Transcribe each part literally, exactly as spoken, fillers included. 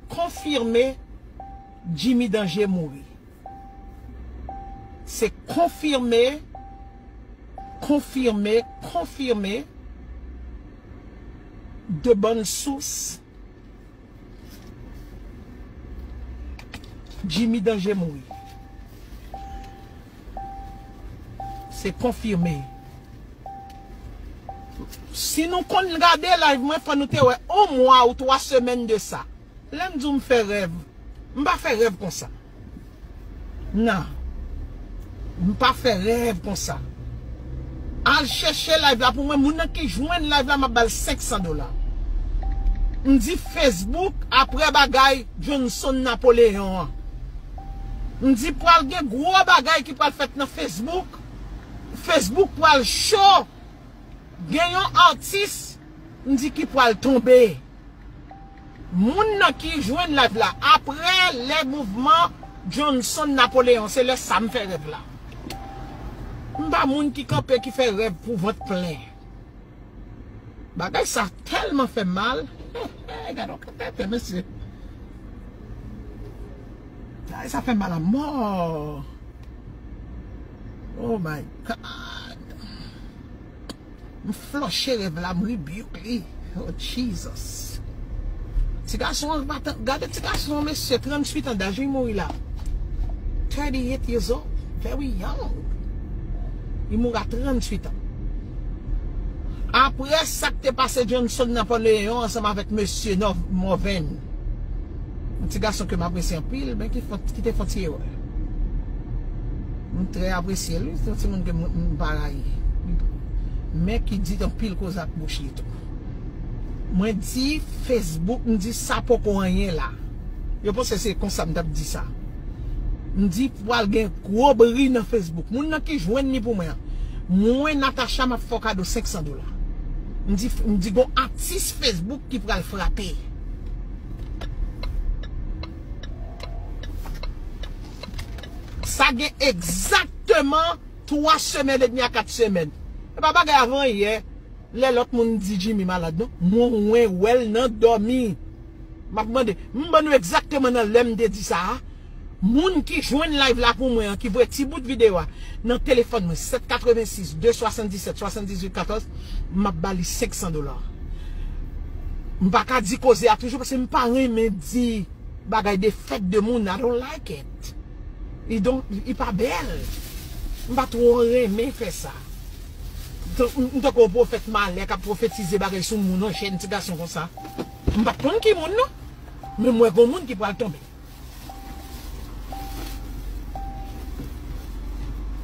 konfime Jimmy Danger mouri. Se konfime, konfime, konfime de bòn sous. Jimmy Danger mouri. Se konfime. Si nou konn gade live mwen, fò nou te wè yon mwa ou twa semèn de sa. Lè m di w m fè rèv, m pa fè rèv konsa. Non. M pa fè rèv konsa. Al chèche live la pou mwen. Moun nan ki jwenn live la, m ap ba l senk san dola. M di Facebook, apre bagay Johnson Napoleon an. M di pral gen gwo bagay ki pral fèt nan Facebook. Facebook pral cho. Gen yon atis, m di ki pral tonbe. Moun nan ki jwenn live la, apre lè mouvman Johnson Napoleon, se lè sa m fè rèv la. M pa moun ki kanpe, ki fè rèv pou vant plen. Bagay sa tèlman fè m mal. Gade yon kantete, mesye. Bagay sa fè m mal anmò. Oh my God. M flòche rèv la, m rebuke li. Oh, Jesus. Ti gason an pa tan-, gade ti gason an, mesye, tranntuit an daj, li mouri la. Thirty-eight years old. Very young. Li mouri a tranntuit an. Apre sa k te pase Johnson Napoleon ansanm avèk mesye Nov-, Morvan. Yon ti gason ke m apresye anpil, men ki fè, ki te fè yon ti erè. M trè apresye l, wi. Se yon timoun ke m, m pa rayi. Men ki di anpil koze ak bouch li tou. Mwen di Facebook, m di sa poko anyen la. Yo panse se konsa m t ap di sa. M di pral gen gwo bri nan Facebook. Moun nan ki jwenn li pou mwen an. Mwen, Natacha, m ap fè w kado senk san dola. M di, m di gon atis Facebook ki pral frape. Sa gen egzakteman twa semèn edmi a kat semèn. E pa bagay avan yè, lè lòt moun di Jimmy malad, non. Mwen, mwen wè l nan dòmi. M ap mande, m ban nou egzakteman nan lè m te di sa a. Moun ki jwenn live la pou mwen an, ki voye ti bout videyo a nan telefòn mwen, sèt katrevensis, de swasanndisèt, swasanndizuit katòz, m ap ba li senk san dola. M pa ka di koze a toujou, paske m pa renmen di bagay de fèt de moun. I don't like it. Li don-, li pa bèl. M pa twò renmen fè sa. M, m tankou yon pwofèt malè k ap pwofetize bagay sou moun, yon jèn ti gason konsa. M pa t konn ki moun, non. Men m wè gon moun ki pral tonbe.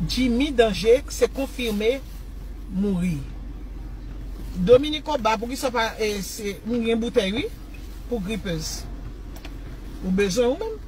Jimmy Danger, se konfime, mouri. Dominique Oba, poukisa w pa, eh, se, m gen boutèy, wi, pou gripez. Ou bezwen ou menm?